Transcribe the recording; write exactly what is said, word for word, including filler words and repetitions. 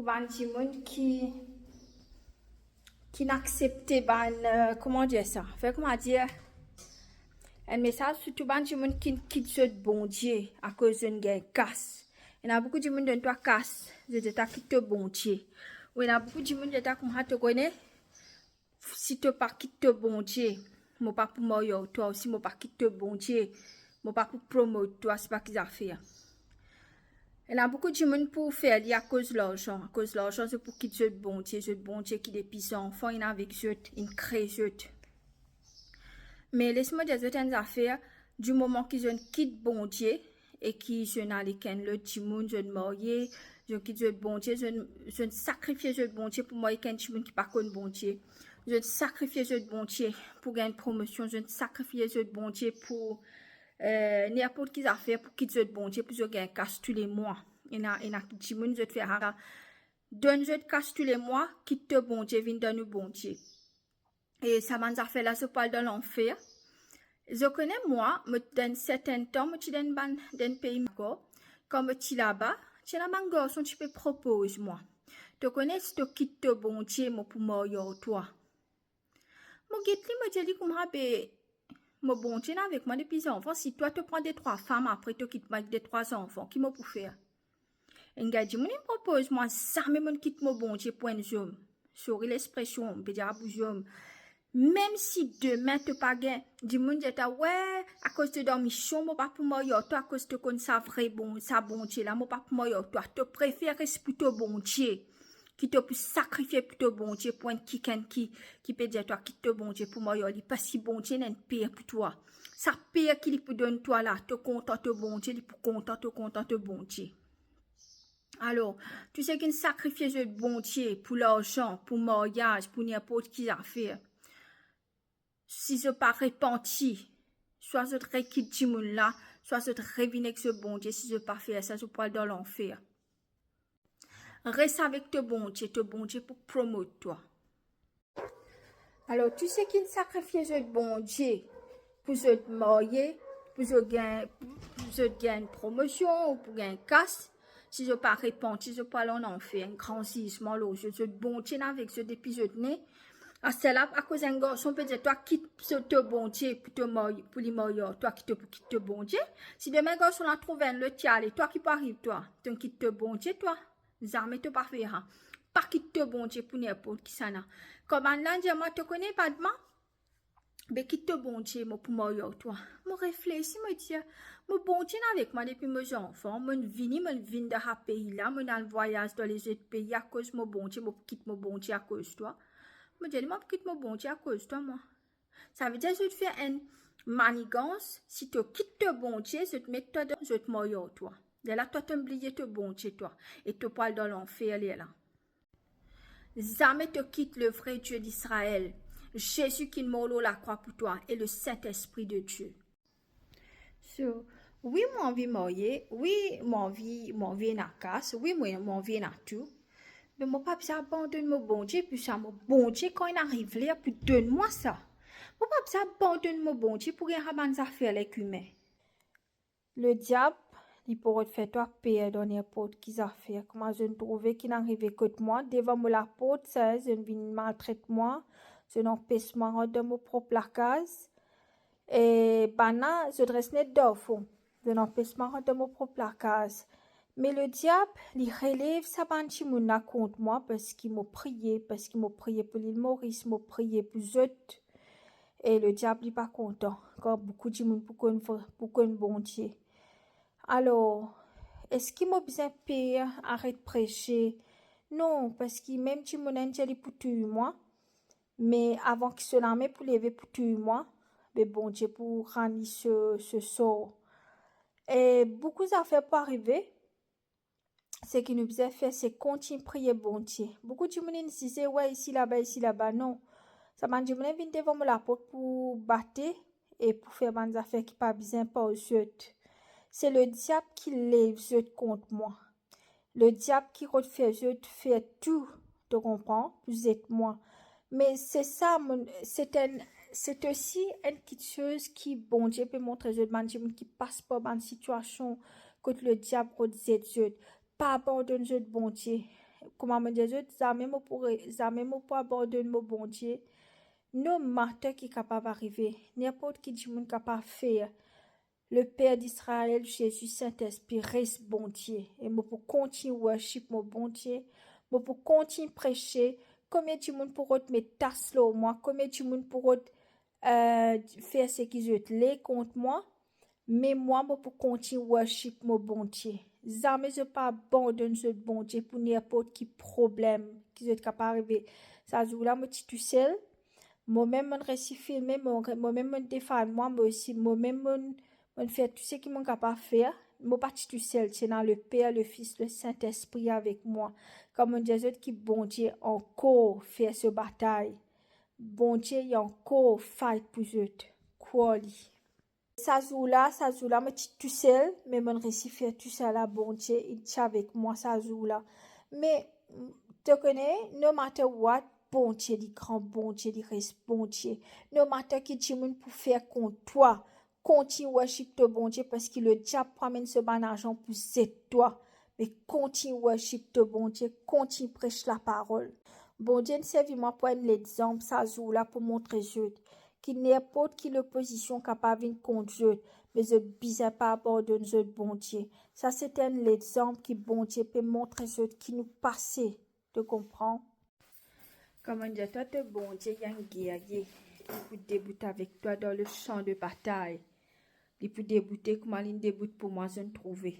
Bann dimoun ki, ki aksepte bann, euh, kouma dir sa? Fer kouma dir, enn mesaz pou tou bann dimoun ki kit zot Bondie akoz zot gagn kas. Ena boukou dimoun donn twa kas, zot dir twa kit to Bondie. Ou ena boukou dimoun dir twa kouma, to kone, si to pa kit to Bondie, mo pa pou marye ar twa, osi mo pa kit to Bondie, mo pa pou promot twa, sipa ki zafer. Ena boukou dimoun pou fer li akoz larzan, akoz larzan zot pou kit zot Bondie, zot Bondie ki depi zanfan inn avek zot, inn kre zot. Me les mo dir zot enn zafer, dimoman ki zot kit Bondie e ki zot al ek enn lot dimoun, zot marye, zot kit zot Bondie, zot, zot sakrifie zot Bondie pou marye ek enn dimoun ki pa konn Bondie. Zot sakrifie zot Bondie pou gagn promosion, zot sakrifie zot Bondie pou, eh, ninport ki zafer, pou kit zot Bondie, pou zot gagn kas toulemwa. Ena, ena dimoun zot fer sa, donn zot kas toulemwa, kit to Bondie, vinn dan nou Bondie. E sa bann zafer la, zot pou al dan lanfer. Zot kone mwa, mo ti dan enn sertenn tan, mo ti dan enn bann, dan enn pei Maroko. Kan mo ti laba, ti ena bann garson ti pe propoz mwa, to kone, si to kit to Bondie, mo pou marye ar twa. Mo get li, mo dir li kouma, be, mo Bondie inn avek mwa depi zanfan, si twa to pran de trwa fam, apre to kit mwa ek de trwa zanfan, ki mo pou fer? Enn gagn dimoun inn propoz mwa, zame monn kit mo Bondie pou enn zom. Sori lespresion, mo pe dir a bouzoum. Mem si demin to pa gagn, dimoun dir twa, we, akoz to dan mision, mo pa pou marye ar twa, akoz to konn sa vre bon, sa Bondie la, mo pa pou marye ar twa. To prefer res pou to Bondie, ki to pou sakrifie pou to Bondie, pou enn kikenn ki, ki pe dir twa kit to Bondie pou marye ar li, parski Bondie ena enn per pou twa. Sa per ki li pou donn twa la, to kontan to Bondie, li pou kontan to, kontan to Bondie. Alor, tou seki inn sakrifie zot Bondie pou larzan, pou maryaz, pou ninport ki zafer, si zot pa repanti, swa zot rekit dimoun la, swa zot revinn ek zot Bondie. Si zot pa fer sa, zot pou al dan lanfer. Res avek to Bondie, to Bondie pou promot twa. Alor, tou seki inn sakrifie zot Bondie pou zot marye, pou zot gagn, pou zot gagn promosion ou pou gagn kas, si zot pa repanti, zot pou al an lanfer, enn gran zizman lor zot. Zot Bondie inn avek zot depi zot ne. Aster la, akoz enn garson pe dir twa kit to Bondie pou to marye, pou li marye ar twa, ki to pou kit to Bondie. Si demin garson la trouv enn lot, li ale, twa ki pou ariv twa? To kit to Bondie twa? Zame to pa fer sa. Pa kit to Bondie pou ninport kisannla. Kan bann la dir mwa, to kone, Padma, be kit to Bondie, mo pou marye ar twa. Mo reflesi, mo dir, mo Bondie inn avek mwa depi mo zanfan, mo'nn vini, mo'nn vinn dan sa pei la, mo'nn al vwayaz dan lezot pei akoz mo Bondie, mo pou kit mo Bondie akoz twa? Mo dir li, mo pou kit mo Bondie akoz twa, mwa. Savedir zot fer enn manigans, si to kit to Bondie, zot met twa dan, zot marye ar twa. Lerla twa to'nn bliye to Bondie twa, e to pou al dan lanfer lerla. Zame to kit le vrai Dieu d'Israël, Zezi ki mor lor lakrwa pou twa, e le Saint-Esprit de Dieu. So, wi, mo anvi marye, wi, mo anvi, mo anvi ena kas, wi, mo, mo anvi ena tou. Me mo pa bizin abandonn mo Bondie pou sa. Mo Bondie, kan inn ariv ler pou donn mwa sa, mo pa bizin abandonn mo Bondie pou gagn sa bann zafer lekimin. Lediab, li pou rod fer twa per dan ninport ki zafer. Kouma zot trouve ki'nn arive kot mwa, devan mo laport sa, zot vinn maltret mwa, zot anpes mwa rant dan mo prop lakaz. E bann la, zot res net dan fon, zot anpes mwa rant dan mo prop lakaz. Me lediab, li relev sa bann dimoun la kont mwa, parski mo priye, parski mo priye pou Lil Moris, mo priye pou zot. E lediab, li pa kontan kan boukou dimoun pou konn vre, pou konn Bondie. Alor, eski mo bizin per, aret prese? Non, parski mem dimoun la inn dir li pou touy mwa, me avan ki so lame pou leve pou touy mwa, be Bondie pou rann li so, so sor. E boukou zafer pou arive. Seki nou bizin fer, se kontign priye Bondie. Boukou dimoun inn zize, we, isi laba, isi laba. Non. Sa bann dimoun la vinn devan mo laport pou bate e pou fer bann zafer ki pa bizin par zot. Se lediab ki lev zot kont mwa. Lediab ki rod fer zot fer tou, to konpran, pou zet mwa. Me se sa, mo, se enn, se osi enn kiksoz ki Bondie pe montre zot, bann dimoun ki pas par bann sitiasion kot lediab rod zet zot. Pa abandonn zot Bondie. Kouma mo dir zot, zame mo pou re-, zame mo pou abandonn mo Bondie. No matter ki kapav arive, ninport ki dimoun kapav fer, Leper Disrael, Zezi, Sintespri res Bondie. E mo pou kontign worship mo Bondie. Mo pou kontign prese. Komie dimoun pou rod met tas lor mwa? Komie dimoun pou rod, eh, fer seki zot le kont mwa? Me mwa, mo pou kontign worship mo Bondie. Zame zot pa abandonn zot Bondie pou ninport ki problem ki zot kapav arive. Sa zour la, mo ti tousel. Momem monn resi filme, mo, momem monn defann mwa, mo osi, momem monn, monn fer tou seki monn kapav fer. Mo pa ti tousel, ti ena Leper, Lefis, Lesintespri avek mwa. Kan monn dir zot ki Bondie ankor fer so batay. Bondie, li ankor fight pou zot. Krwar li. Sa zour la, sa zour la, mo ti tousel, me monn resi fer tousala, Bondie, li ti avek mwa sa zour la. Me, to kone, no matter what, Bondie, li gran, Bondie, li res Bondie. No matter ki dimoun pou fer kont twa, kontign worship to Bondie, parski lediab pou amenn so bann azan pou zet twa. Me kontign worship to Bondie, kontign pres laparol. Bondie inn servi mwa pou enn lexanp sa zour la pou montre zot ki ninport ki lopozision kapav vinn kont zot, me zot bizin pa abandonn zot Bondie. Sa se enn lexanp ki Bondie pe montre zot ki nou pase, to konpran? Kouma dir twa, to Bondie, li enn gerye, li pou debout avek twa dan le champ de bataille. Li pou deboute kouma linn debout pou mwa, zot trouve.